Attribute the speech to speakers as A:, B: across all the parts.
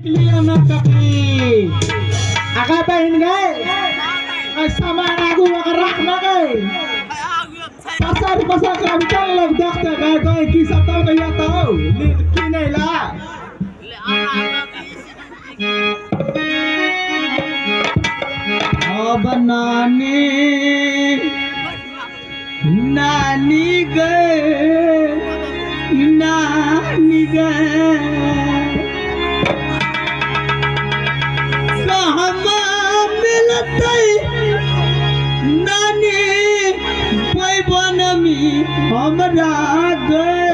A: लियो न कपी आगा बहन गए सामान आगू अगर रख न गए पसार पसार कर अभी चल लोग देखते गए गए की सब तो नहीं आता हो की नहीं ला अब नानी नानी गए नानी गए नानी बनमी हमरा गए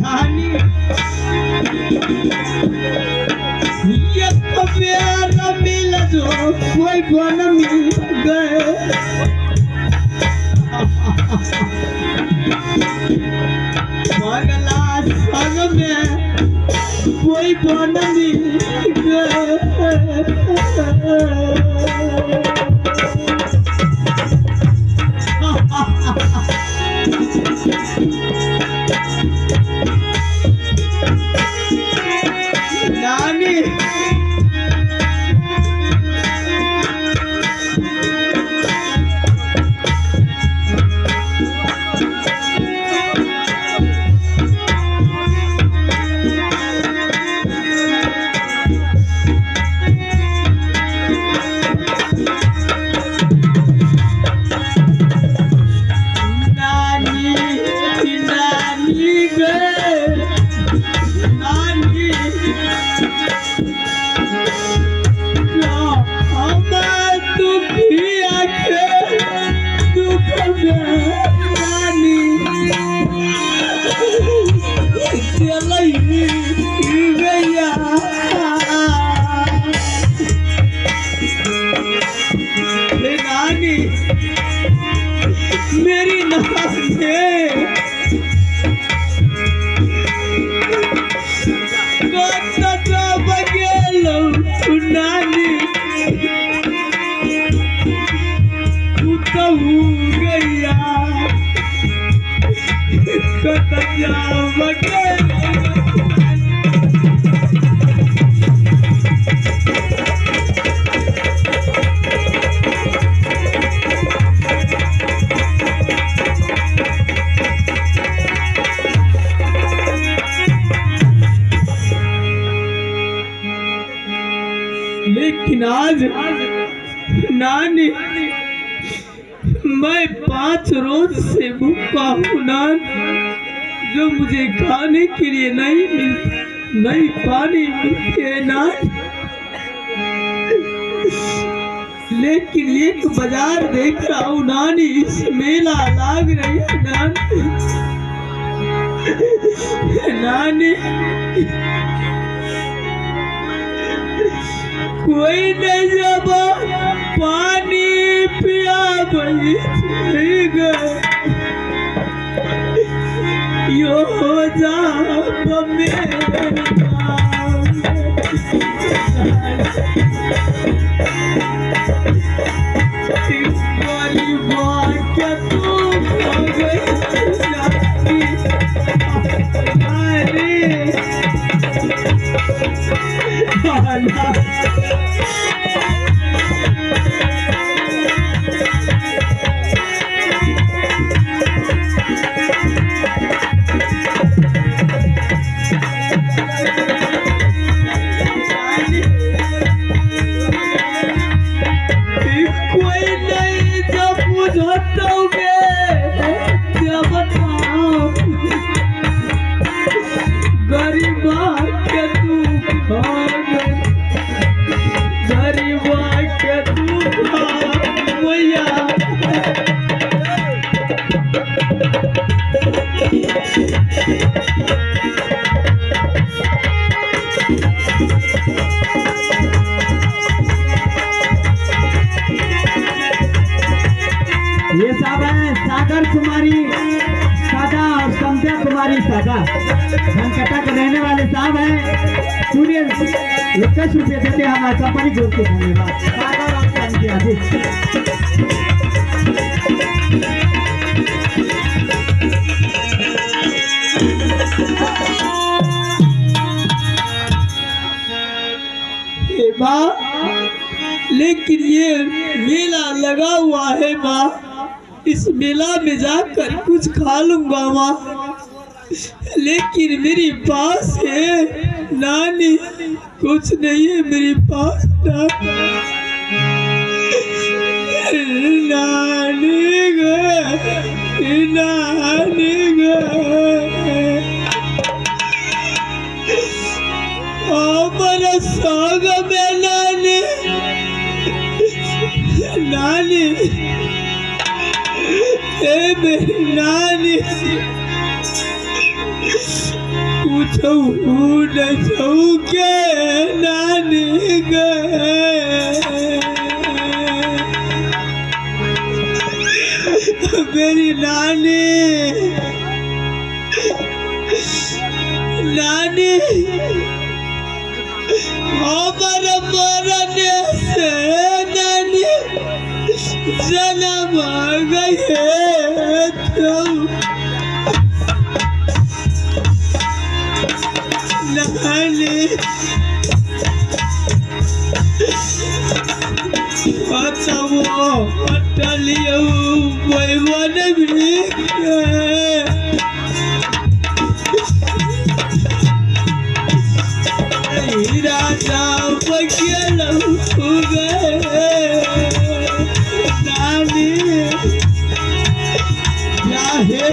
A: नानी एक बेर मिल जो कोई बनमी गए पगला संग में कोई बनमी गए। नानी नानी नानी गए नानी दुखिया के दुख में नानी चलई गैया नानी मेरी नानी नानी गैया लेकिन आज नानी मैं 5 रोज से भूखा हूँ नानी, जो मुझे खाने के लिए नहीं मिलती, नहीं पानी मिलती है नानी। लेकिन एक बाजार देख रहा हूँ नानी, इस मेला लाग रही है नानी। नानी कोई नहीं जब पानी पिया गई यो जाप मेरे कोई नहीं जब बुझतोगे गरीबा के दुख गरीबा के दुख मैया।
B: ये साहब हैं सागर कुमारी सादा और संध्या कुमारी सादा, धनकटा के रहने वाले साहब हैं। 0 21 रुपये देते हैं हमारे कंपनी ग्रुप के। धन्यवाद सागर और संध्या जी।
C: लेकिन ये मेला लगा हुआ है माँ, इस मेला में जाकर कुछ खा लूंगा माँ, लेकिन मेरे पास है नानी कुछ नहीं है मेरे पास। नानी गए, नानी गए, हमारा संग में नानी, नानी ए मेरी नानी, कुछ न के नानी गए। मेरी नानी, नानी हमारा मरने से नानी जन्म गए तुम। नानी बताओ अटलियो वैवन भी राजा बगियल गए। नानी जाहे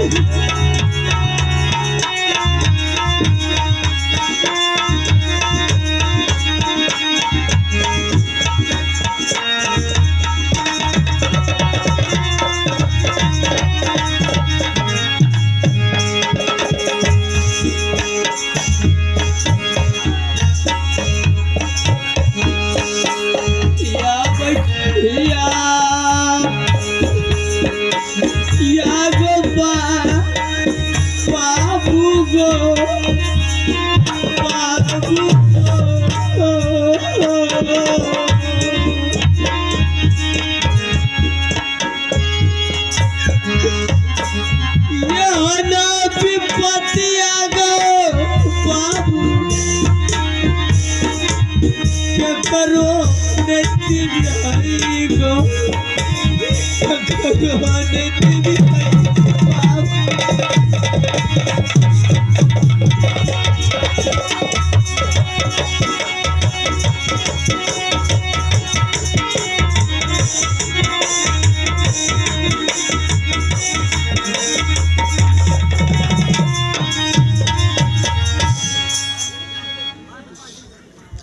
C: करो गो,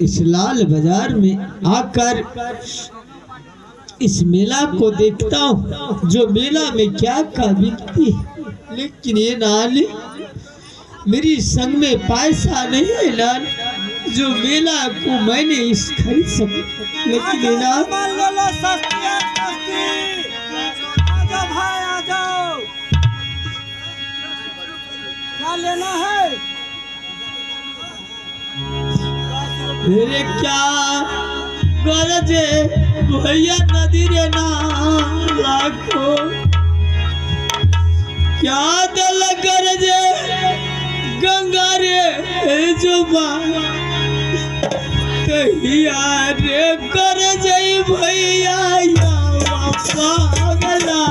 C: इस लाल बाजार में आकर इस मेला को देखता हूँ, जो मेला में क्या क्या बिकती है। लेकिन ये नानी मेरी संग में पैसा नहीं है लाल, जो मेला को मैंने इस खरीद सकूं। लेकिन ये नाल
B: भाई आ जाओ, क्या लेना है?
C: मेरे क्या गरजे भैया नदी रे ना लाखो, क्या दल गरजे गंगा रे जुबा, कहिया रे गरजे भैया या पागला।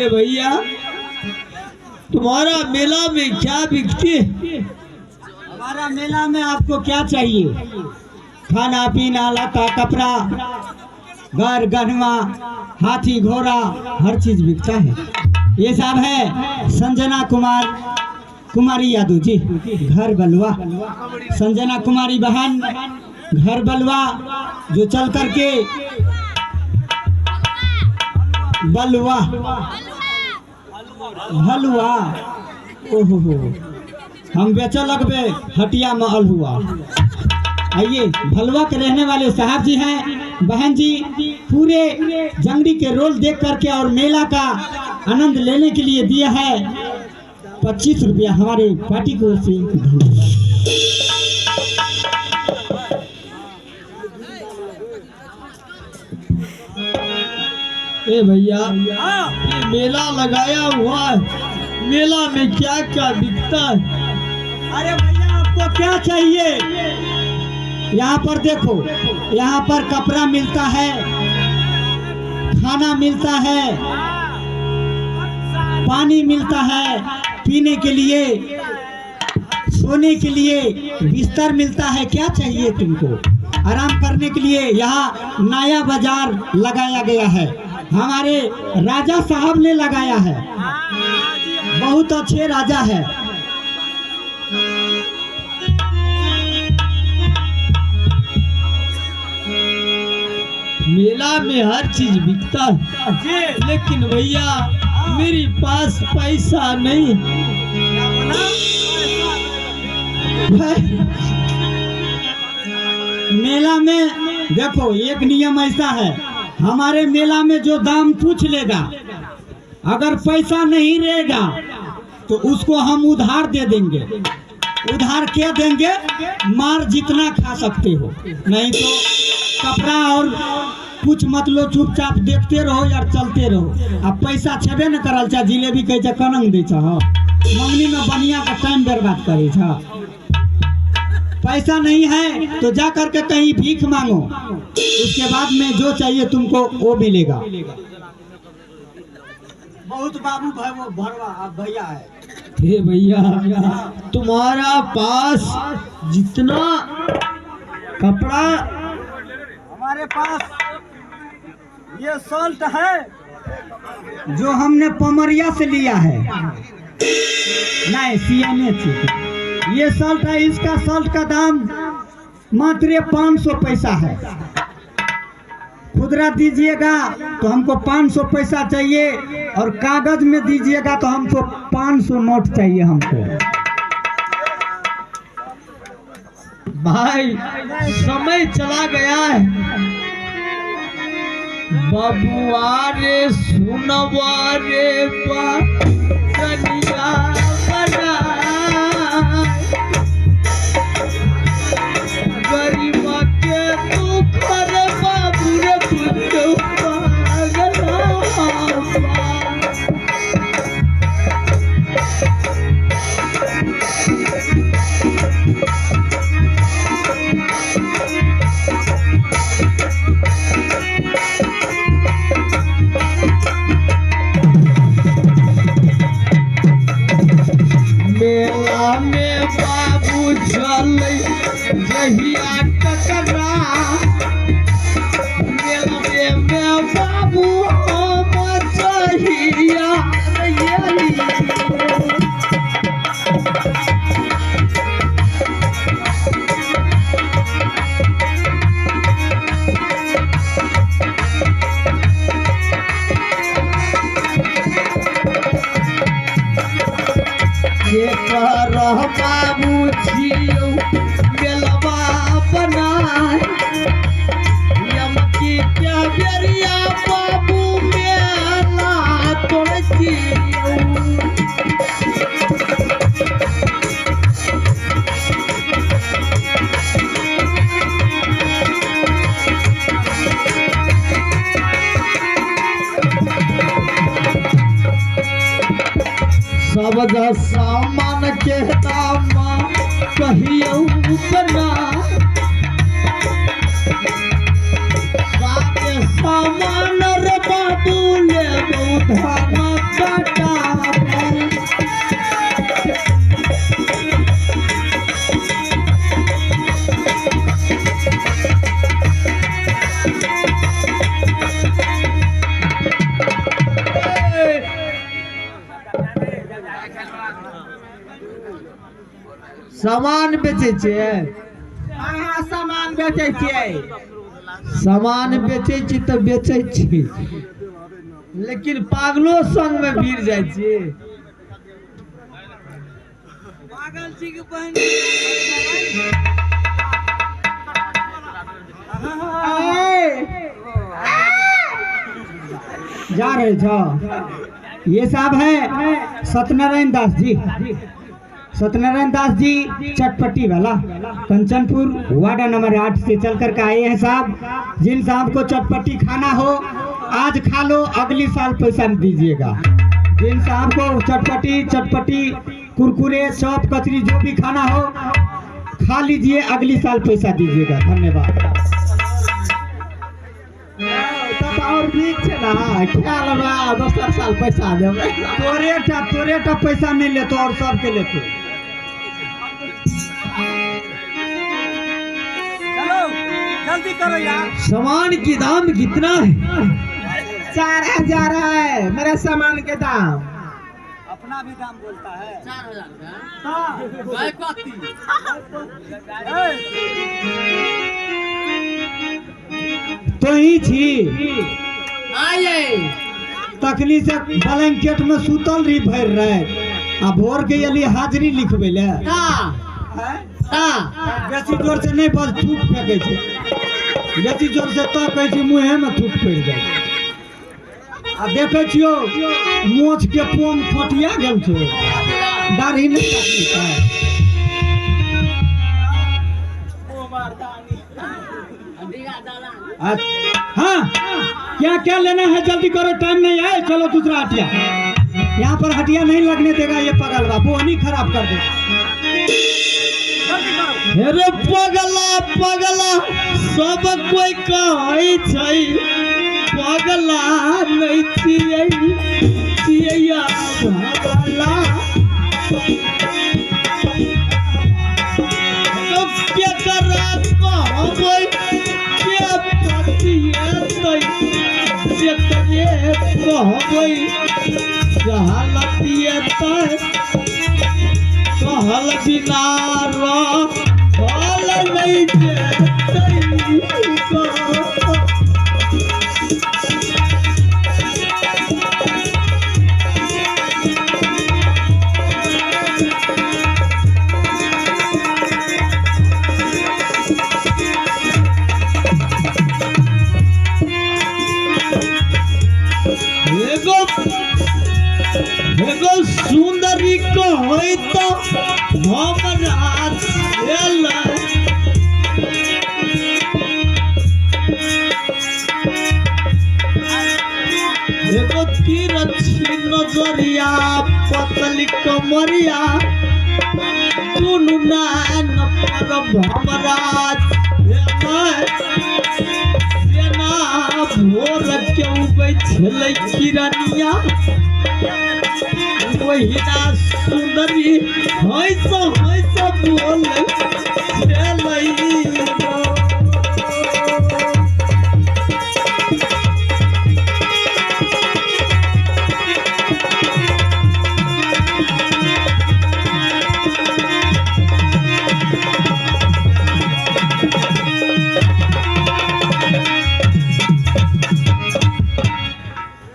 C: भैया तुम्हारा मेला में क्या बिकती है?
B: हमारा मेला में आपको क्या चाहिए? खाना पीना, लता कपड़ा, घर गहना, हाथी घोड़ा, हर चीज बिकता है। ये सब है संजना कुमार कुमारी यादव जी घर बलुआ, संजना कुमारी बहन घर बलुआ, जो चल करके बलुआ हलुआ, ओहो हो हम बेच लगबे हटिया में अलहुआ। आइए भलुआ के रहने वाले साहब जी हैं, बहन जी पूरे जंगली के रोल देख करके और मेला का आनंद लेने के लिए दिया है 25 रुपया हमारे पार्टी की ओर से धन्यवाद।
C: ए भैया, ये मेला लगाया हुआ है, मेला में क्या क्या बिकता है?
B: अरे भैया आपको क्या चाहिए? यहाँ पर देखो, यहाँ पर कपड़ा मिलता है, खाना मिलता है, पानी मिलता है पीने के लिए, सोने के लिए बिस्तर मिलता है। क्या चाहिए तुमको? आराम करने के लिए यहाँ नया बाजार लगाया गया है, हमारे राजा साहब ने लगाया है, बहुत अच्छे राजा है।
C: मेला में हर चीज बिकता है, लेकिन भैया मेरे पास पैसा नहीं है।
B: मेला में देखो एक नियम ऐसा है, हमारे मेला में जो दाम पूछ लेगा, अगर पैसा नहीं रहेगा तो उसको हम उधार दे देंगे। उधार क्या देंगे? मार जितना खा सकते हो, नहीं तो कपड़ा और कुछ मत लो, चुपचाप देखते रहो यार, चलते रहो। अब पैसा छेबे न करल छा, जिलेबी कहै छै कनंग दै छह, मंगनी में बनिया का टाइम बर्बाद करे छह। पैसा नहीं है तो जा करके कहीं भीख मांगो, उसके बाद में जो चाहिए तुमको वो मिलेगा। बहुत बाबू भाई वो भरवा भैया है।
C: हे भैया, तुम्हारा पास जितना कपड़ा,
B: हमारे पास ये सॉल्ट है जो हमने पमरिया से लिया है, नहीं सीएमए से। ये सॉल्ट है, इसका सॉल्ट का दाम मात्र 500 पैसा है। खुदरा दीजिएगा तो हमको 500 पैसा चाहिए, और कागज में दीजिएगा तो हमको 500 नोट चाहिए हमको।
C: भाई समय चला गया है। बबुआ रे सुनवा रे बनिया बना, गरीबा के दुख रे बाबू रे बुझो पागल। मेला में बाबू चल जहिया टकरा, मेला में बाबू हम जहिया। बाबू छियौ मेलवा बनाय, यमकी के बेरिया बाबू मेला तोड़ छियौ। सब सामान के दाम कहियो बना, सारे सामान रे बाबू लेबो धान काटा। सामान बेचै छियै?
A: अहाँ सामान बेचै छियै।
C: सामान बेचै छी तऽ बेचै छी, लेकिन पागलो संगमे भीड़ जाइ छी।
B: जा रहे छो। ये साहब है सत्यनारायण दास जी, सत्यनारायण दास जी चटपटी वाला, कंचनपुर वार्ड नंबर 8 से चल कर के आए हैं साहब। जिन साहब को चटपटी खाना हो आज खा लो, अगली साल पैसा दीजिएगा। जिन साहब को चटपटी चटपटी कुरकुरे चॉप कचरी जो भी खाना हो खा लीजिए, अगली साल पैसा दीजिएगा। धन्यवाद।
A: तब और नीक छै ना, खा लेबै दोसर साल पैसा देबै।
B: तोरे टा पैसा नहीं लेतो और सबके लेतो।
D: चलो जल्दी करो यार।
C: सामान की दाम कितना है?
A: 4000 है मेरे सामान के दाम।
D: अपना भी दाम बोलता है। 4000
B: तो ही छी तखनी से ब्लैंकेट में सुतल रही भरि राति, आ भोर के एली हाजिरी लिखबै ले। बेसी जोर से नहीं बस थूक फेंकै छै, बेसी जोर से तो कहै छै मुँहे में थूक पड़ि जाइ छै। आ देखै छियौ मोछ के पोम खोटिया गेल छौ, दाढ़ी नहीं काटली छै। हाँ क्या क्या लेना है जल्दी करो, टाइम नहीं है। चलो दूसरा हटिया, यहाँ पर हटिया नहीं लगने देगा ये पगल बाबू, बोहनी खराब कर देगा।
C: अरे पगला पगला सब कोई कहै छै, पगला नहीं छियै छियै पगला। तो केकरा कहबै के पतिएतै, जेकरे कहबै कहलतिएतै, कहल बिना रहल नहि जेतै। एगो एगो सुंदरी कहै तऽ हमरा छेलै, एगो तिरछी नजरिया पतली कमरिया, दुनू नैन पर हमरा छेलै। जेना भोर के उगै छलै किरनिया, ओहिना सुंदरी हँस हँस बोलै छलै।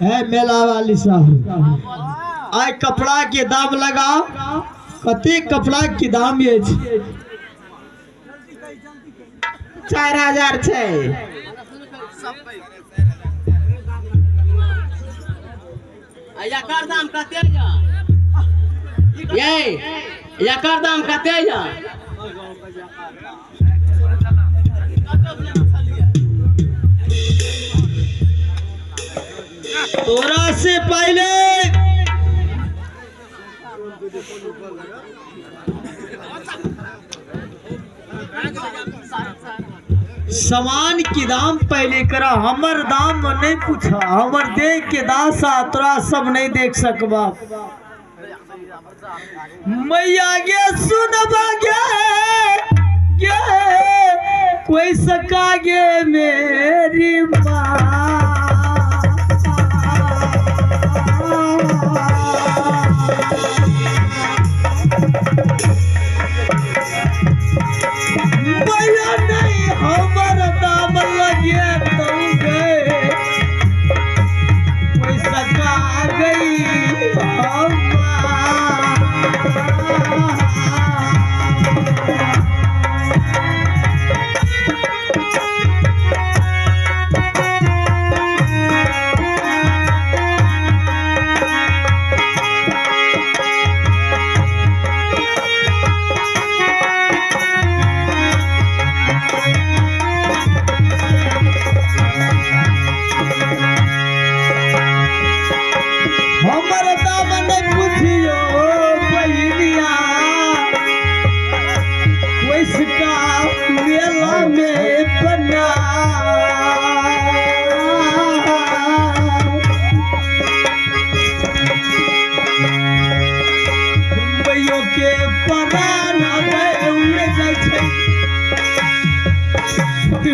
C: है मेला वाली साहब, आइ कपड़ा के दाम लगाओ, कते कपड़ा के दाम अछि?
A: 4000 छै।
D: एकर दाम कते यऽ? ये एकर दाम कते यऽ?
C: तोरा से पहले सामान की दाम पहले करा, हमर दाम नहीं पूछा, हमर देख के दासा तोरा सब नहीं देख सकबा। मैया गे सुनबा गे गे कोई सका गे मेरी माँ।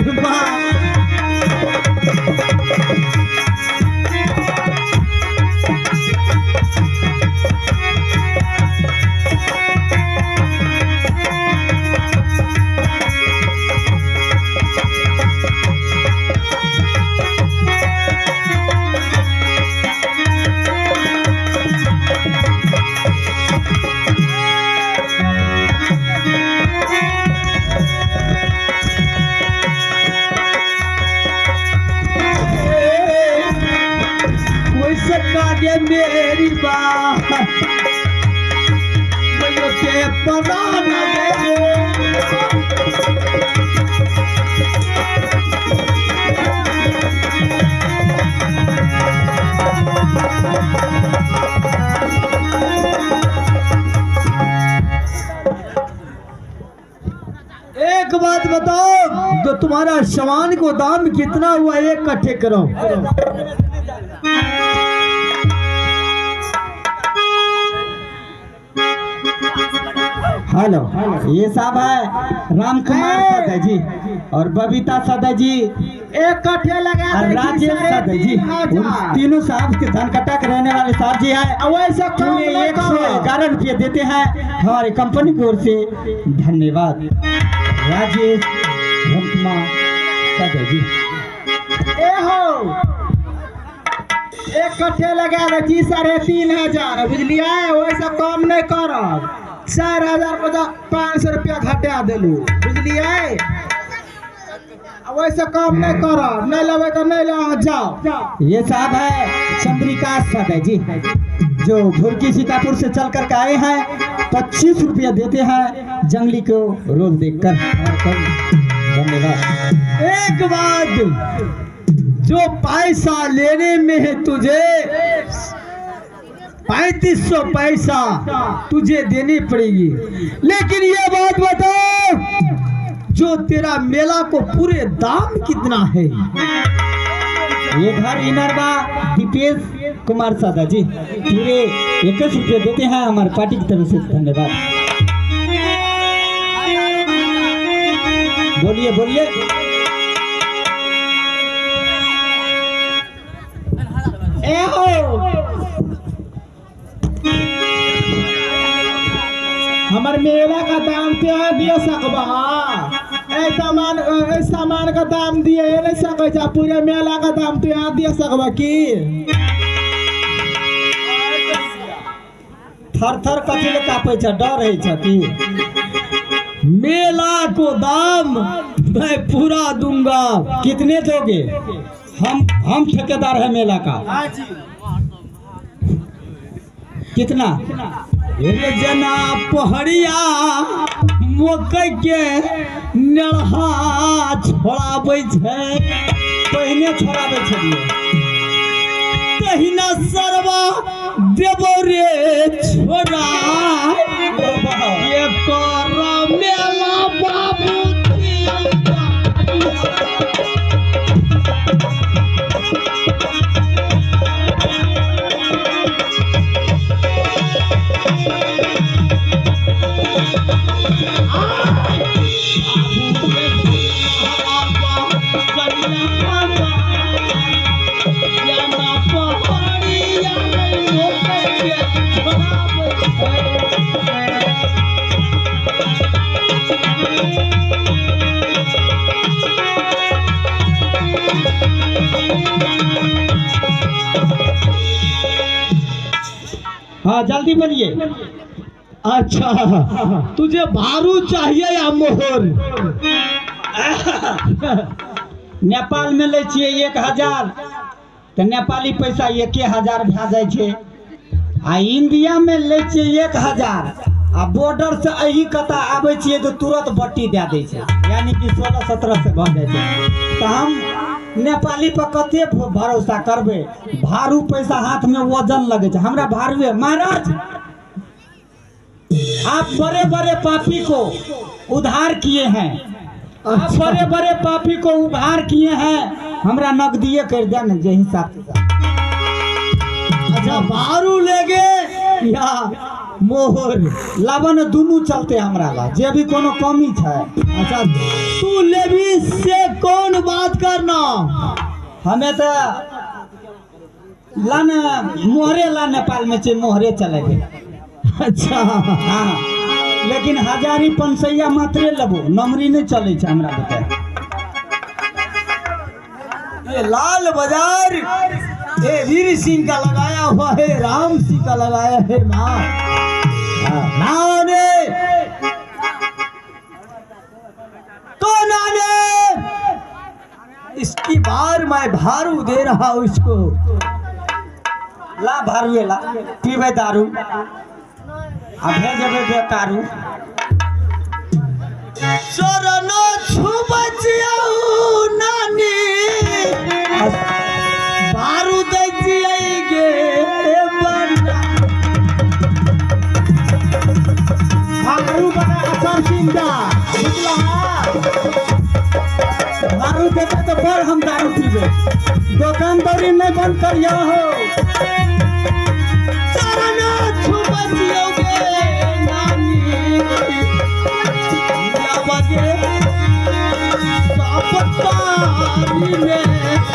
C: बाप। वैसे कागे मेरी बात मैं ते पता न दे। एक बात बताओ, तो तुम्हारा सामान को दाम कितना हुआ, एक इकट्ठे करो।
B: हेलो, ये साहब है राम कुमार सदा जी और बबीता सदा जी
A: एक कट्ठे लगा
B: और
A: दै छी
B: राजेश
A: साढ़े
B: सदा जी,
A: तीन
B: उन
A: हजार।
B: तीनों साहब के धनकटा के रहने वाले साहब जी हैं।
A: आ वैसे कम
B: पूरे
A: नहीं
B: एक सौ
A: करब।
B: ग्यारह रुपये देते हैं हमारी कंपनी की ओर से, धन्यवाद राजेश रामकुमार सदा जी।
A: ए हो, एक कट्ठे लगा दै छी 3500, बुझलियै? ओहिसँ कम नहि करब। 4000 500 रुपया घटा देलू, बुझलियै? आ ओहिसँ कम नहि करब। नहि लेबै तऽ नहि लेब, अहाँ जाउ।
B: ये साहब है चंद्रिका सदा जी, जो भुरकी सीतापुर से चल कर के आए हैं, 25 रुपया देते हैं जंगली को रोज देखकर, धन्यवाद।
C: एक बात, जो पैसा लेने में है तुझे 3500 पैसा तुझे देनी पड़ेगी, लेकिन ये बात बताओ, जो तेरा मेला को पूरे दाम कितना है?
B: ये घर इनरवा दीपेश कुमार सादा जी पूरे 21 रुपये देते हैं हमारे पार्टी की तरफ से, धन्यवाद। बोलिए बोलिए।
A: ए हो, हमर मेला का दाम ते अहाँ दिए सकबा? ए सामान, ए सामान का दाम दिए नहीं सकै छै, पूरे मेला का दाम तू यहाँ दिए सकबा की?
B: थर थर कथी ले कापै छ, डर है छ की?
C: मेला को दाम मैं पूरा दूंगा।
B: कितने दोगे? हम ठेकेदार है मेला का। कितना?
C: अरे जना पहड़िया मकई के नेढ़ा छोड़ाबै छै,
B: पहिने छोड़ाबै छलियै,
C: तहिना सरवा देबो रे छोड़ा। ये कर मेला बाबू।
B: हाँ जल्दी बोलिए।
C: अच्छा, तुझे भारू चाहिए या मोहर?
B: नेपाल में लै छियै 1000 तऽ नेपाली पैसा 1000 भए जाइ छै, आ इंडिया में लै छियै 1000 आ बॉर्डर से एही कता आबै छियै तऽ तुरंत बट्टी दए दै छै, यानी कि 16-17 से भऽ जाइ छै। तऽ हम नेपाली पर कते भरोसा करबै? भारू पैसा हाथ में वजन लगै छै हमरा भारुए। महाराज, आप बड़े बड़े पापी को उधार किए हैं, आप बड़े बड़े पापी को उधार किए हैं, हमरा नगदिए कर दे न जे हिसाब से।
C: अच्छा, भारू लेगे
B: या मोहर? लाबऽ ने, दुनू चलते हमरा ला, जे भी कोनो कमी छै।
C: अच्छा, तू लेबी से कौन बात करना?
B: हमे तऽ ला ने मोहरे ला, नेपाल में छै मोहरे चलेबे।
C: अच्छा।
B: हाँ, लेकिन हजारी पंसैया मात्रे लेबो, नमरी नहीं चले छै हमरा बुते।
C: ये लाल बाजार ये वीर सिंह का लगाया हुआ है, राम सिंह का लगाया है माँ।
B: हाँ।
C: नाने तो नाने, इसकी बार मैं भारू दे रहा हूँ इसको।
B: ला भारुए ला, पीबै दारू आ भेजबै बेकारू।
C: चरण छुबचियौ नानी, भारू दै छियै गे बना।
A: भारू बना असर सिंदा बुझला?
B: दारू देते तो बड़ हम दारू पीबै, दोकान दौरी नहीं बंद करियो हो।
C: चरण छुबचियौ गे नानी, बगे साप पानी में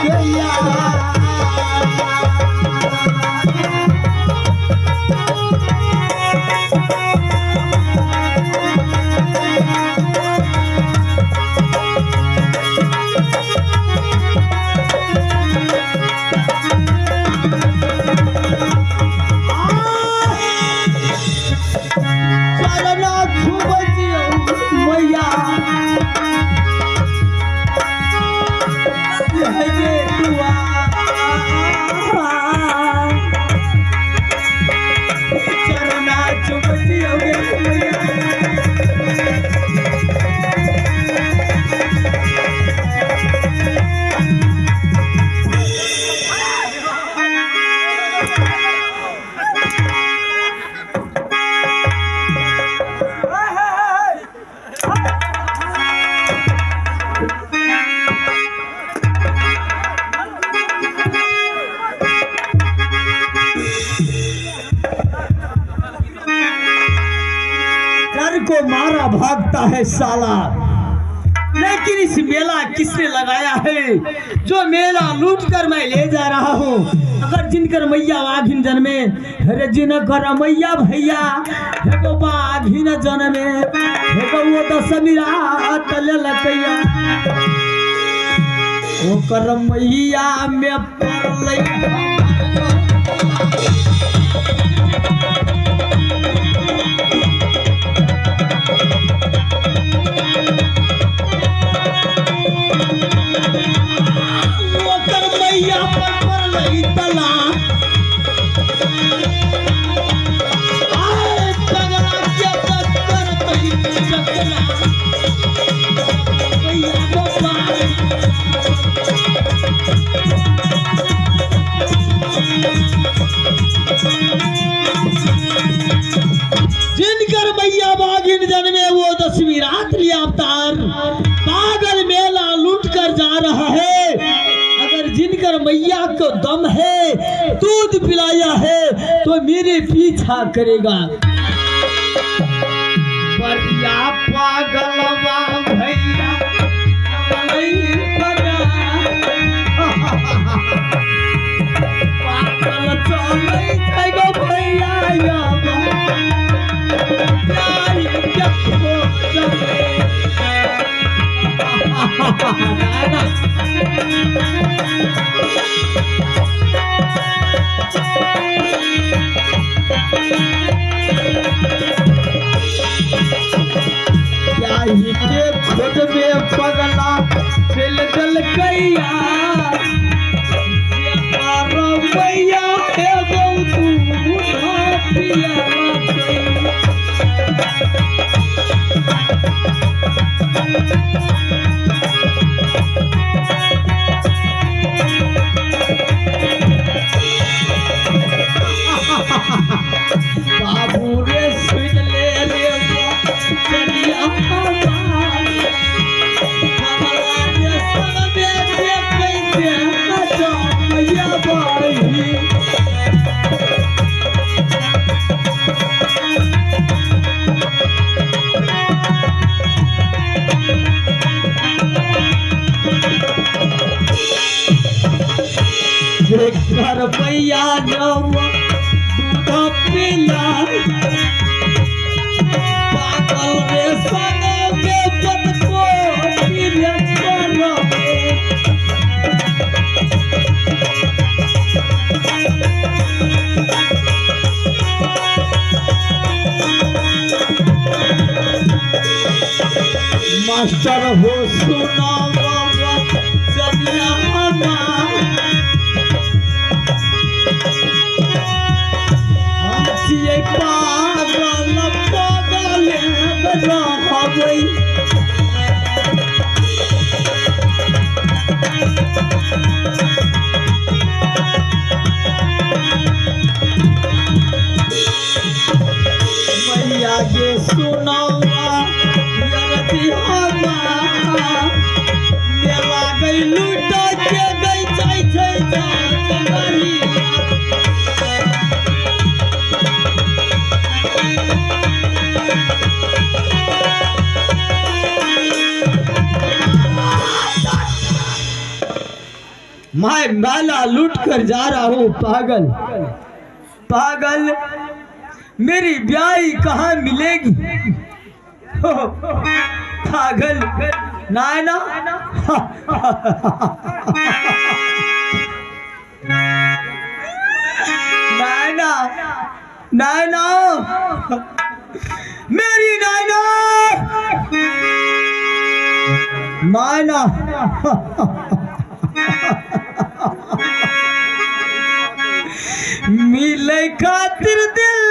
C: गैया। चरण छुबचियौ मैया, यह गे दुआ। चरण छुबचियौ गे मैया। डर को मारा भागता है साला, लेकिन इस मेला किसने लगाया है जो मेला लूट कर मैं ले जा रहा हूँ। अगर जिनकर मैया बाघिन जन्मे, अरे जिनकर मैया भैया हे गो बाघिन जन्मे, हे गो वो दशमी रात ललकैया ओकर मैया में पड़लै। ओकर मैया पर पड़लै तला, आए पगला के बत्तर तई चकला मैया गोपाल। जिनकर मैया बागिन जन्मे वो दसवीं रात्रि अवतार पागल मेला लूट कर जा रहा है। अगर जिनकर मैया को दम है, दूध पिलाया है, तो मेरे पीछा करेगा। बढ़िया पागलवा भैया बना, पागल चलै छै गो भैया याबा, जाई देखो चले। ना। जाही के खुद में पगला चल चल कैया मैया हे गौ तू पिया। बाबू रे सुन ले रे चलिया, मैया बाई। मास्टर हो सुना चलिया हम छियै पागल पागल रहबै। मैया के सुनौआ यरती हमार मेला गई लूट के गई जाइ छै चंगली। मैं मेला लूट कर जा रहा हूँ पागल पागल, मेरी ब्याई कहाँ मिलेगी? हो, पागल नायना नायना नायना मेरी नायना नायना मिले खातिर दिल